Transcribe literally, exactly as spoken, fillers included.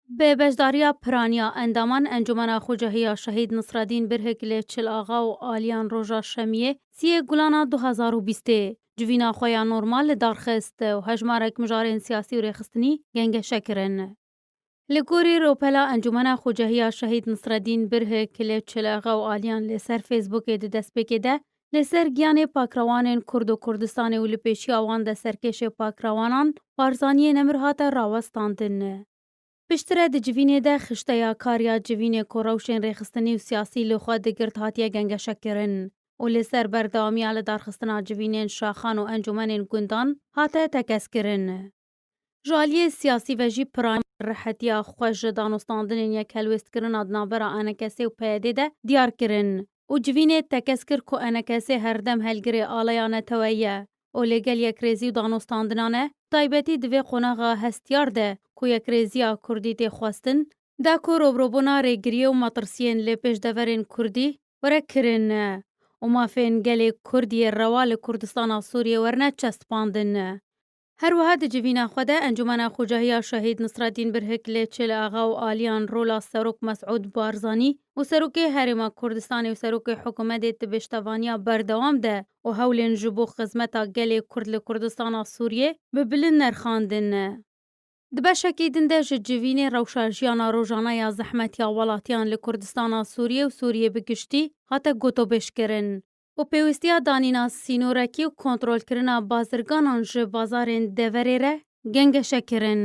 Bi beşdariya piraniya endaman Encûmena Xocehiya Şehîd Nisredîn Birhik li Çil Axa û aliyan roja Şemiyê siyê Gulana du hezar û bîstê, civîna xwe ya normal li dar xist û hejmarek mijarên siyasî û rêxistinî gengeşe kirin. Li gorî ropela Encûmena Xocehiya Şehîd Nisredîn Birhik li Çil Axa û aliyan li ser Facebookê di destpêkê de li ser giyanê pakrewanên Kurd û Kurdistanê û li pêşiya wan de serkêşê pakrewanan Barzaniyê Nemir hate rawestandin. Piştre di civînê de xişteya kar ya civînê ku rewşên rêxistinî û siyasî li xwe digirt hatiye gengeşekirin û li ser berdewamiya li darxistina civînên şaxan û encûmenên gundan hate tekez kirin. Ji aliyê siyasî ve jî piraniya rihetiya xwe ji danûstandinên yekhelwêstkirina di navbera ENKSê û PYDê de diyar kirin û civînê tekez kir ku ENKSê herdem helgirê aleya neteweyî ye û lê gel yekrêzî û danûstandinan e, taybetî di vê qonaxa hestiyar de ku yekrêziya kurdî tê xwestin, da ku robrobûna rêgiriyê û metirsiyên li pêşdeverên kurdî were kirin û mafên gelê kurd yê rewa li Kurdistana Sûriyê werine çestpandin. Her wiha di civîna xwe de Encûmena Xocehiya Şehîd Nisredîn Birhik li Çil Axa û aliyan rola Serok Mesûd Barzanî û Serokê Herêma Kurdistanê û Serokê Hikûmetê di pêştevaniya berdewam de û hewlên ji bo xizmeta gelê kurd li Kurdistana Sûriyê bi bilind nirxandin. Di beşekî din de ji civînê rewşa jiyana rojane ya zehmetiya welatiyan li Kurdistana Sûriyê û Sûriyê bi giştî hate gotobêjkirin û pêwîstiya danîna sînorekî û kontrolkirina bazirganan ji bazarên deverê re gengeşekirin.